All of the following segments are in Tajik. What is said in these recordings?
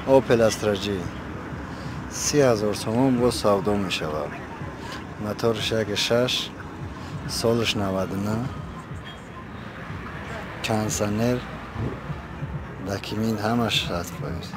Opel Astra G 30,000 сомон боз савдо мешавад. Моторш 1.6, солаш 99, кондиционер, документ ҳамаш 100%.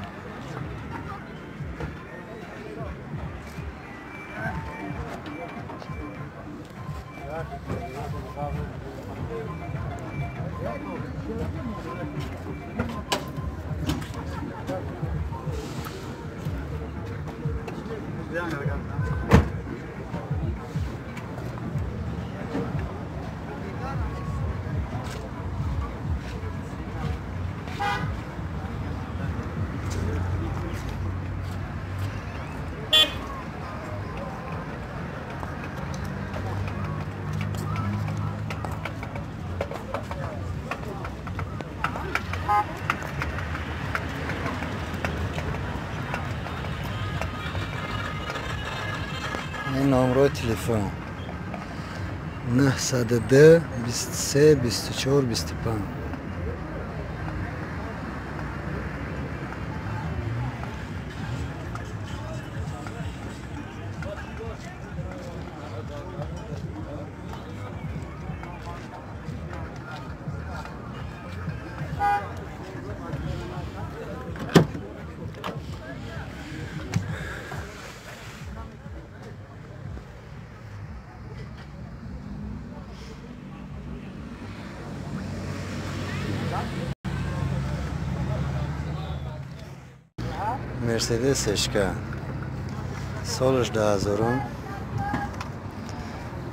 Ин номрои телефон 902 23 24 25. Мерседес Эшка, солаш 2000,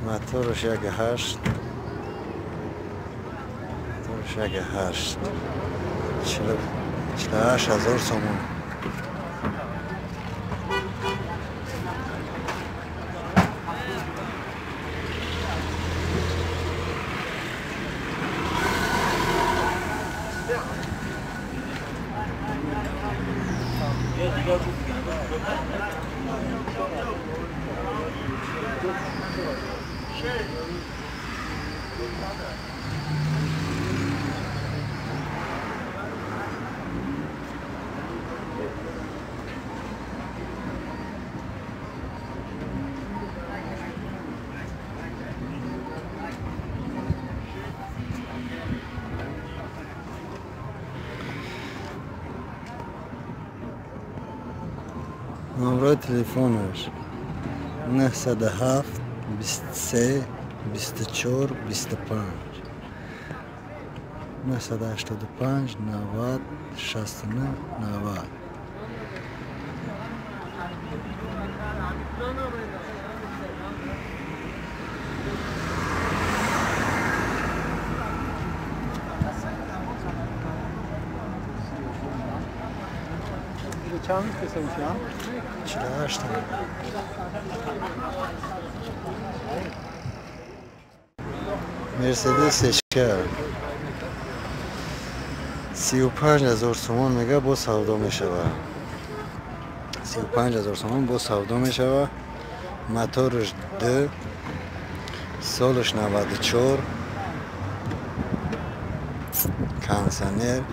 мотораш 1.8, мотораш 1.8, 48,000 сомон. Номрои телефонаш 907 23 24 25, 985 90 69 90. Чанд писавча? 48. Мерседес Эшка 35,000 сомон мега боз савдо мешавад. 35,000 сомон боз савдо мешавад. Моторш Д, солаш 94, кондиционер,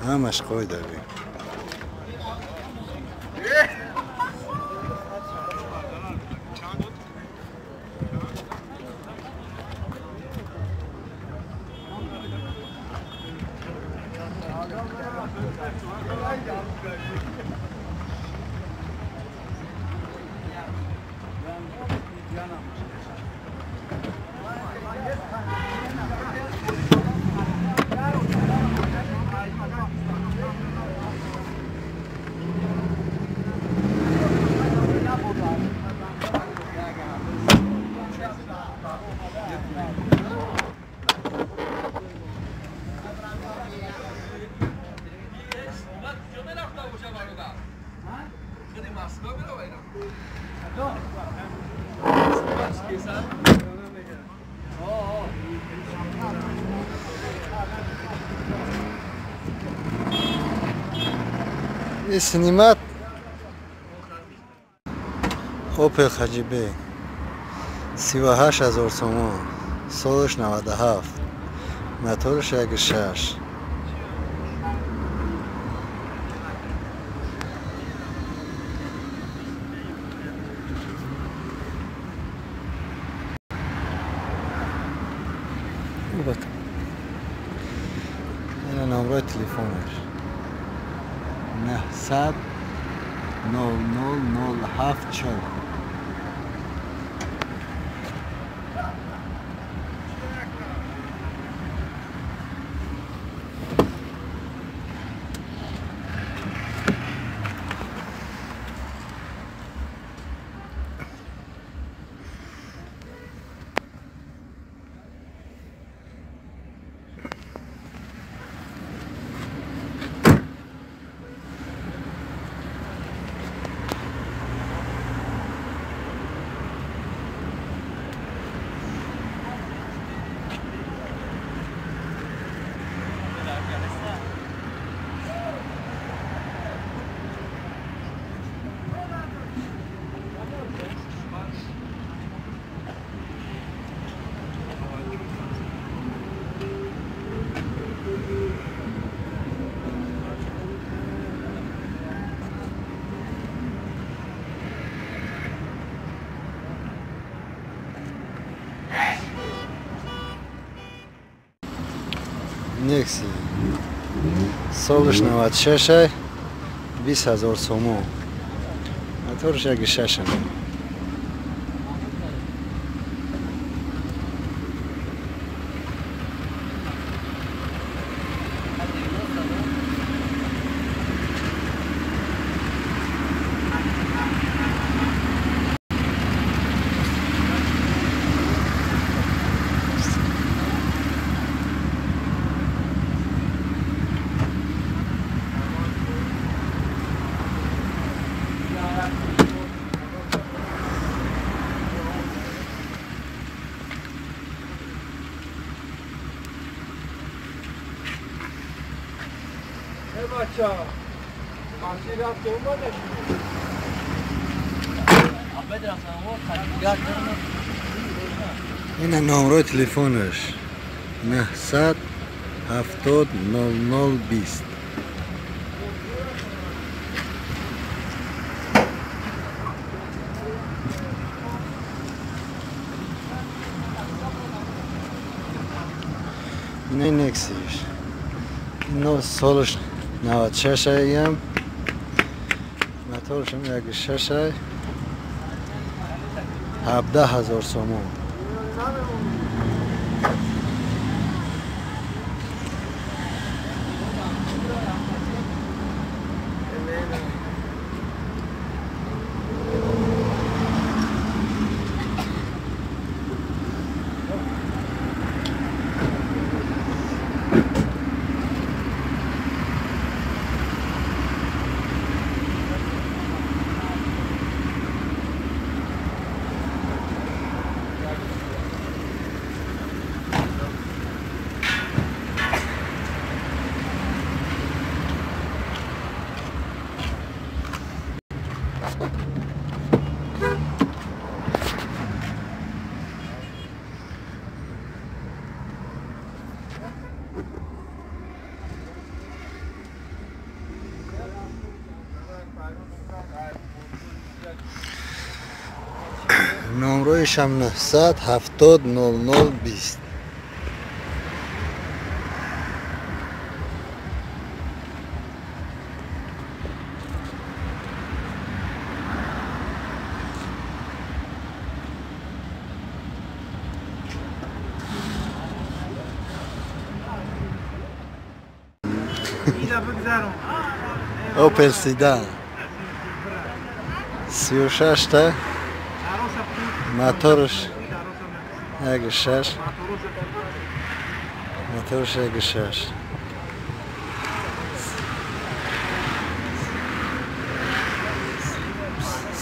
ҳамаш қойдави. Снимать Opel Хаҷибек 38,000 сомон, солаш 97, мотораш 1.6. 900 00 074. Некси солш 96, 20 000 сомон, моторш яки шашам. Ина номрои телефонаш: 900 70 00 20. Ина Нексиш, ино солаш 96 аям, моторшам яки шашай, 17 000 сомон. Номроишам 900 70 00 20. Opel Sedan 36 та, моторш 1,6, моторш 1,6,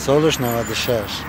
солаш 96.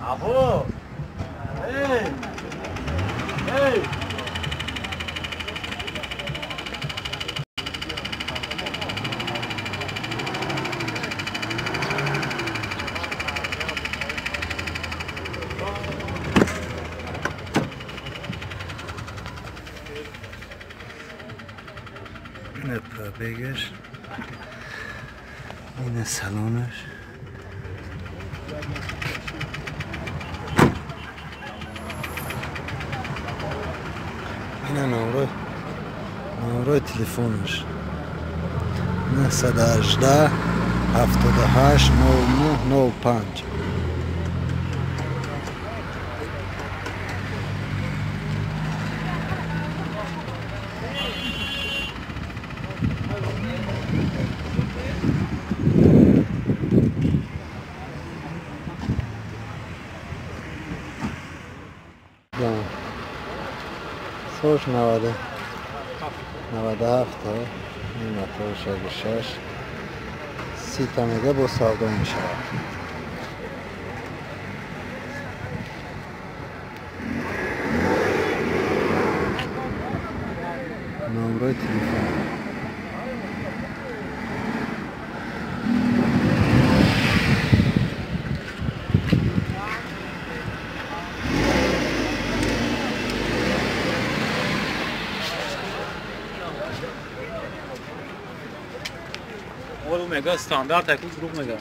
Aho! Hey! Hey! Ина пробегаш. Ина салонаш. Ина номрои телефонаш. 918 78 09 05. Солш 97 ин мотор 66 30 мега бо савдо мешавад. Номрои телефон. Мега стандарт якун друг мега.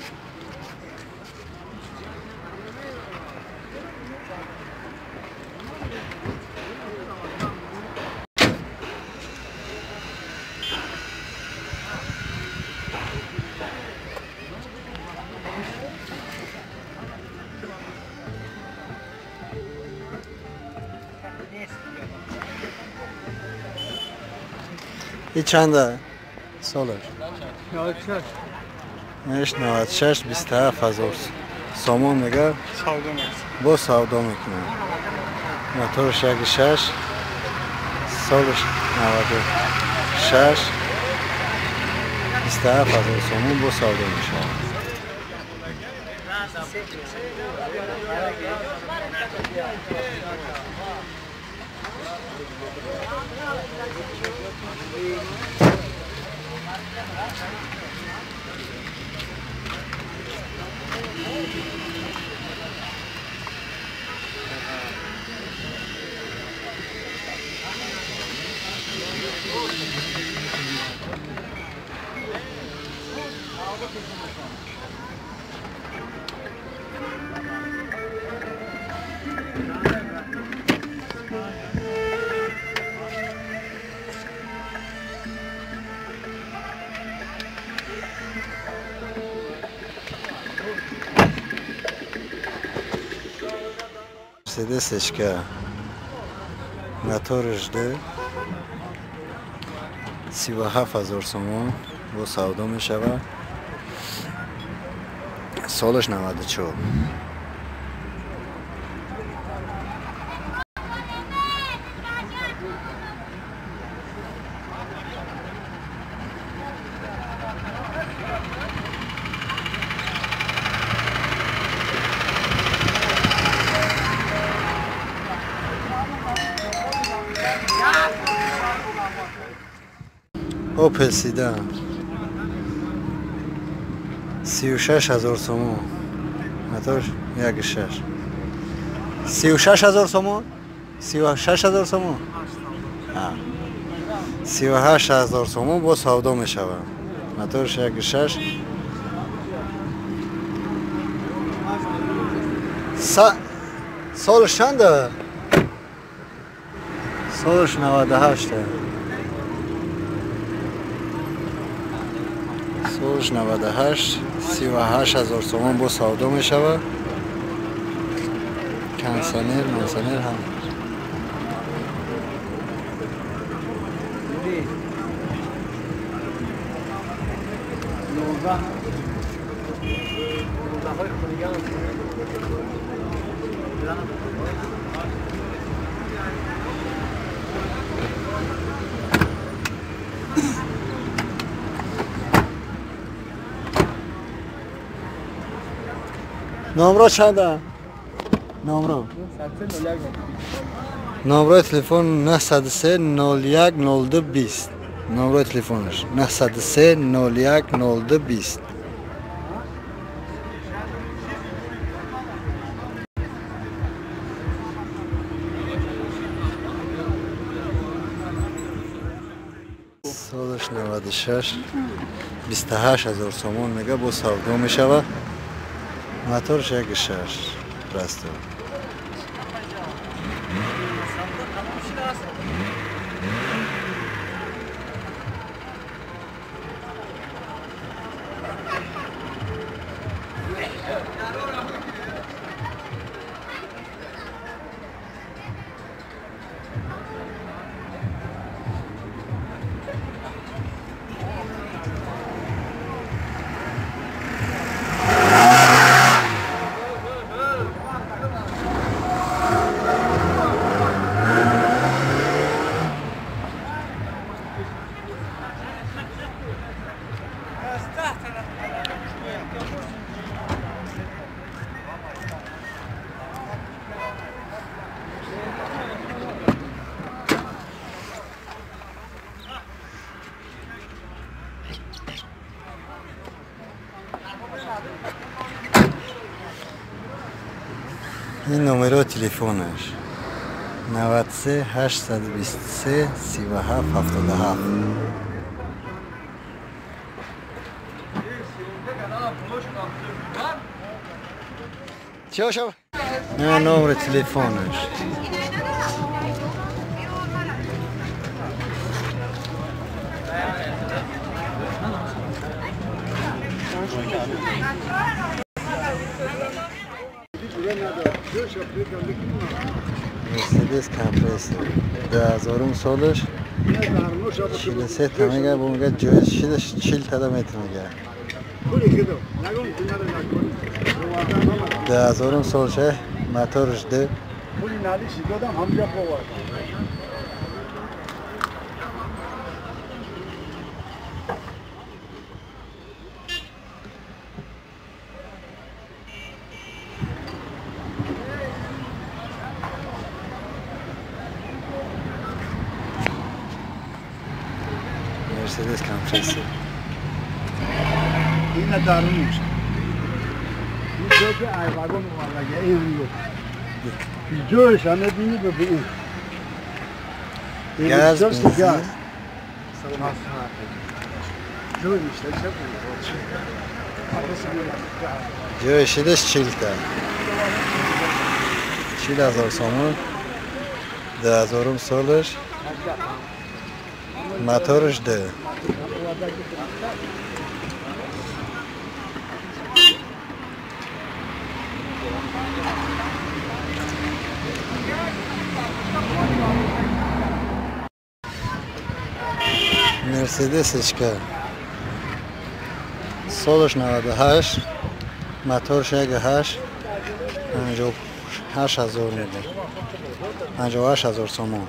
И чанда солаш? 96 27 ҳазор сомон мега бо савдо мекунад. Моторш 1.6, солаш 96, 27 ҳазор сомон бо савдо мешавад. Мерседесечка моторш 2 37 ҳазор сомон бо савдо мешавад. Солаш 94. Opel Sedan 36 ҳазор сомон, мотор 1.6. 36 ҳазор сомон, 36 ҳазор сомон, 38 ҳазор сомон бо савдо мешавад. Мотор 1.6. Солаш чанда? Солаш 98. Солш 98, 38 ҳазор сомон бо савдо мешавад. Кондиционер, мансонер ҳам. Номро чанда? Номро. Номрои телефон 903 01 02 20. Номрои телефонаш 903 01 02 20. Солаш 96 28,000 сомон мега бо савдо мешава. Моторш 1.6 расту. Ин номеро телефонаш 93 823 37 77. Чё шо? На номер телефонаш. Мерседес компрессор 2000 солаш 43 та мега, бо мега ҷои шидаш 40 та метр мега. 2000 солша моторш д. Мерседес компрессор. Ина даруниш. Ин ҷои ай вагон овардаги ин ё. Ҷояш ҳаме бини ба ин. Газ, бензин. Ҷои шидаш 40 та. 40,000 сомон. 2000 солаш. Моторш д. Мерседесечка солаш 98, моторш 1.8, 58,000 мега. 58,000 сомон.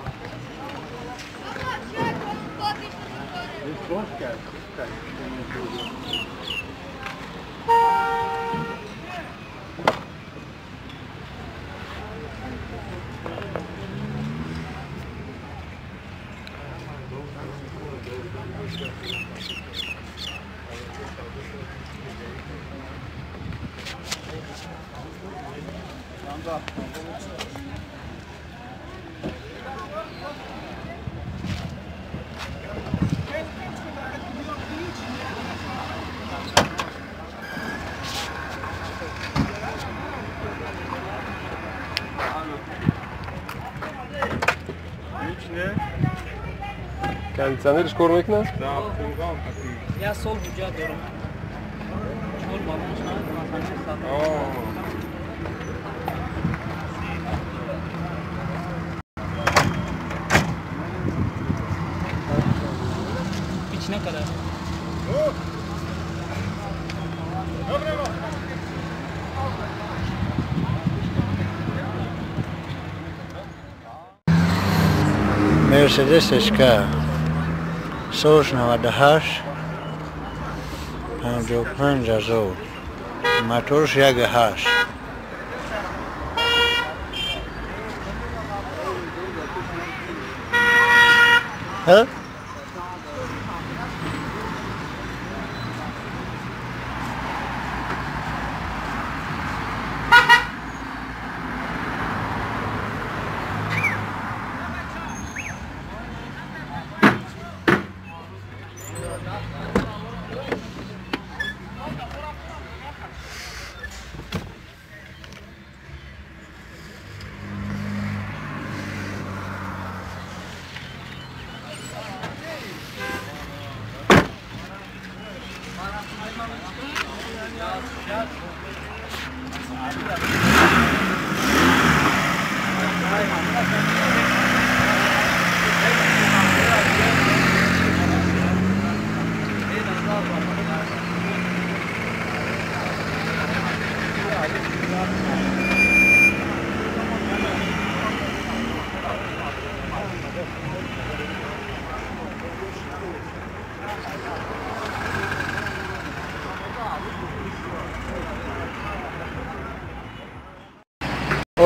Кондиционерш кор мекунад? Як сол ҳуҷҷат дорам. Чор баллон шуд. Ҳеч накарда. Мерседес СК солш 98, 55,000, моторш 1.8. Ҳа?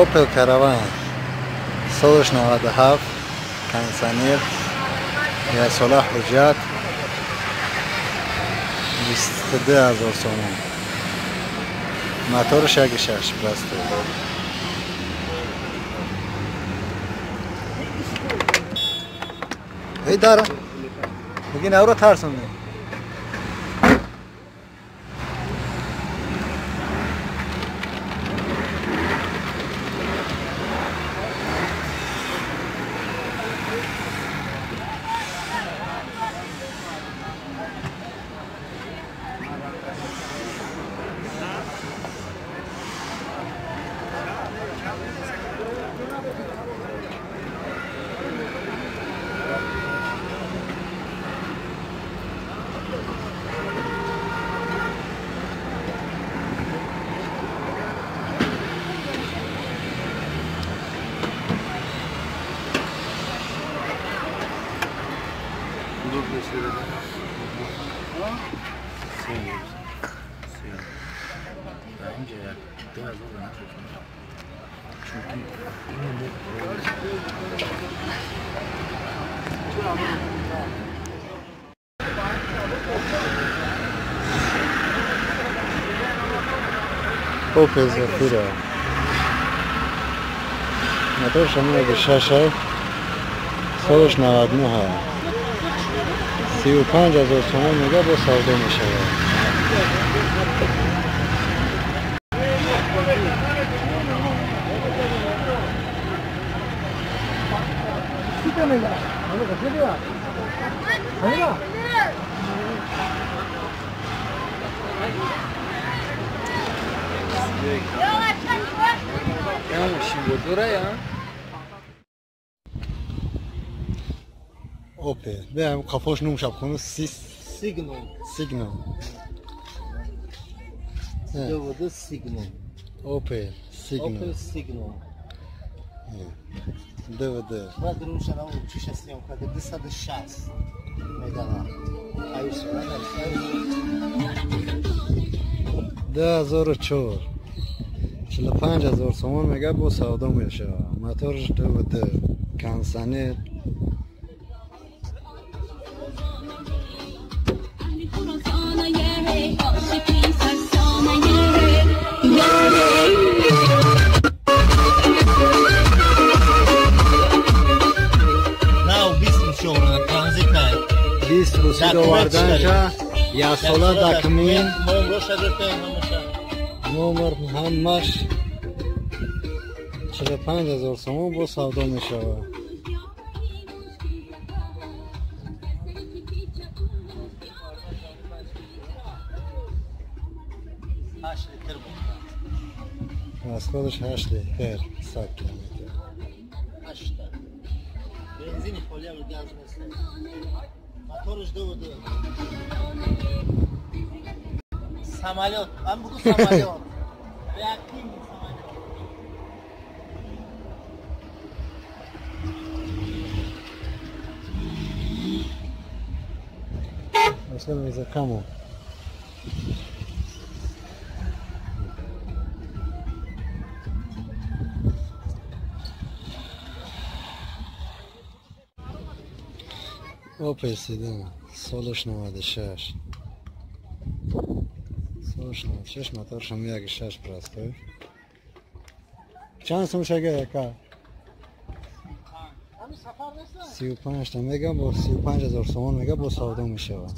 Opel Caravan солаш 97 кондиционер яксола ҳуҷҷат 22 000 сомон моторш 1.6 простой. Эй дара меги навро тарсонде. Opel Zafira моторш 1.6 солаш 99 35 000 сомон мега бо савдо мешавад. Opel. Бе, қафош нум шабхону Signal. Signal. DVD Signal. Opel Signal. Opel Signal. DVD. 2004 45 000 сомон мега бо савдо мешавад. Моторш DVD кондиционер. Бист русид оварданша яксола документ номер ҳамаш 45 000 сомон бо савдо мешавад. Расходаш 8 литр 100 километр. Бензини холия газ нест. Моторш DVD. Самолет. Ам бугу самолет. Реактивный самолет. Аслан за каму. Opel Sedan солаш 96 солаш 96 моторшам 1.6 простой. Чанд сум шага яка? 35 та мега бо 35 000 сомон мега бо савдо мешавад.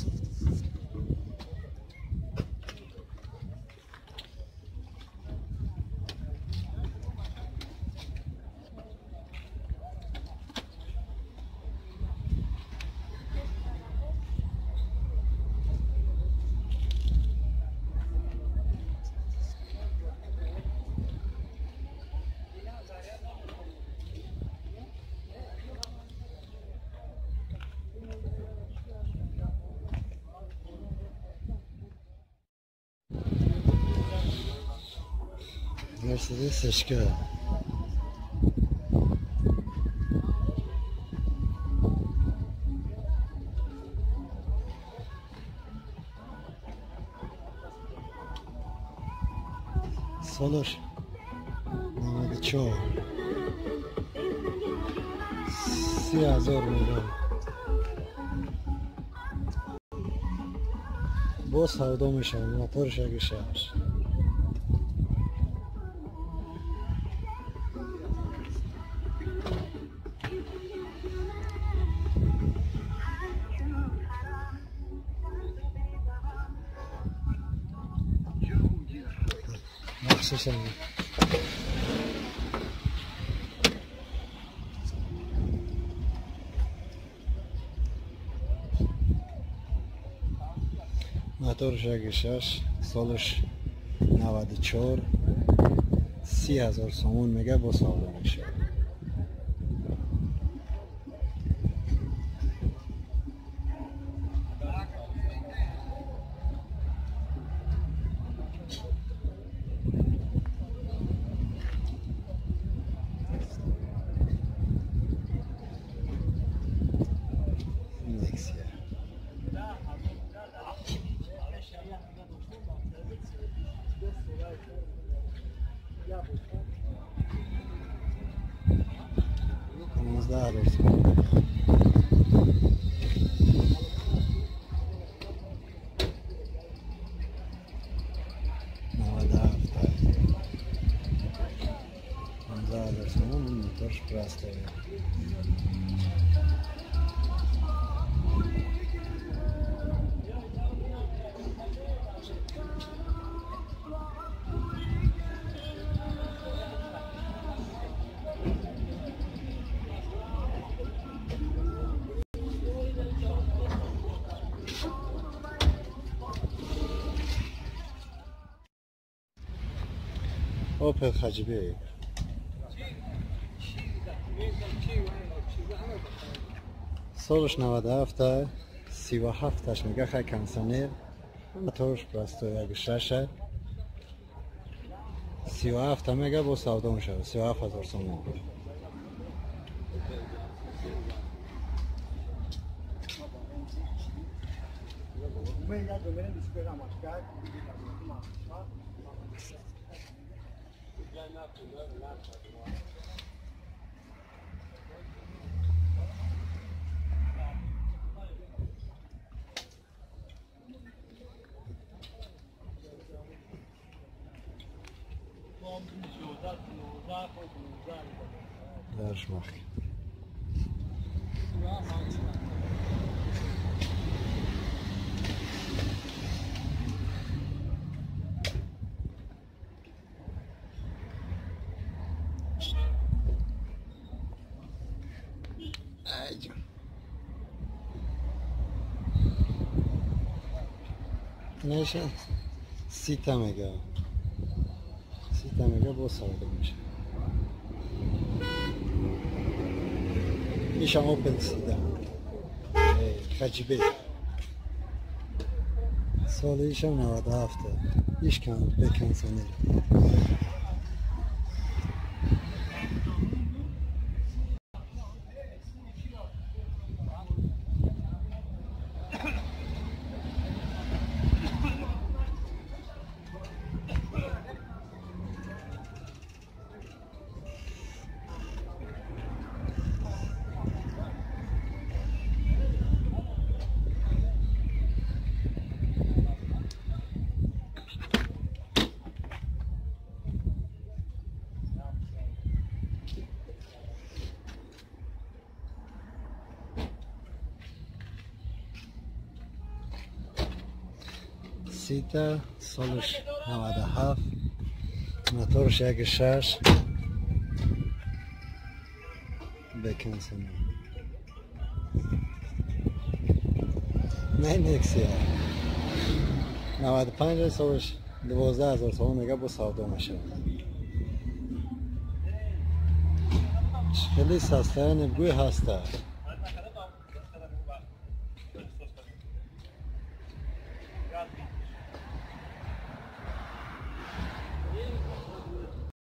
Mercedes Eşka. Солаш 94 30,000 меган. Боз савдо мешавад, моторш яки шаш. Махсусан моторш яки шаш, солаш 94 30,000 сомон мега, бо савдо мешавад. Nexia. 15,000 сомон. 97 15,000 сомон, моторш простой. Opel Hacibey. Солаш 97 37 мега, хай кондиционер, моторш простой яки шаша. 37 мега, бо савдо мешавад, 37,000 сомон. Дарш мах. Неша 30 мега. 30 мега, бо савдо мешавад. Ишам Opel Сида. Хаҷибе. Соли ишам 97. Иш кан бе кондиционер. Сита, солаш 97, моторш яки шаш, бе кондиционер. Не Nexia. 95 солаш 12,000 сомон мега, бо савдо мешавад. Хеле состояние гӯй ҳаста.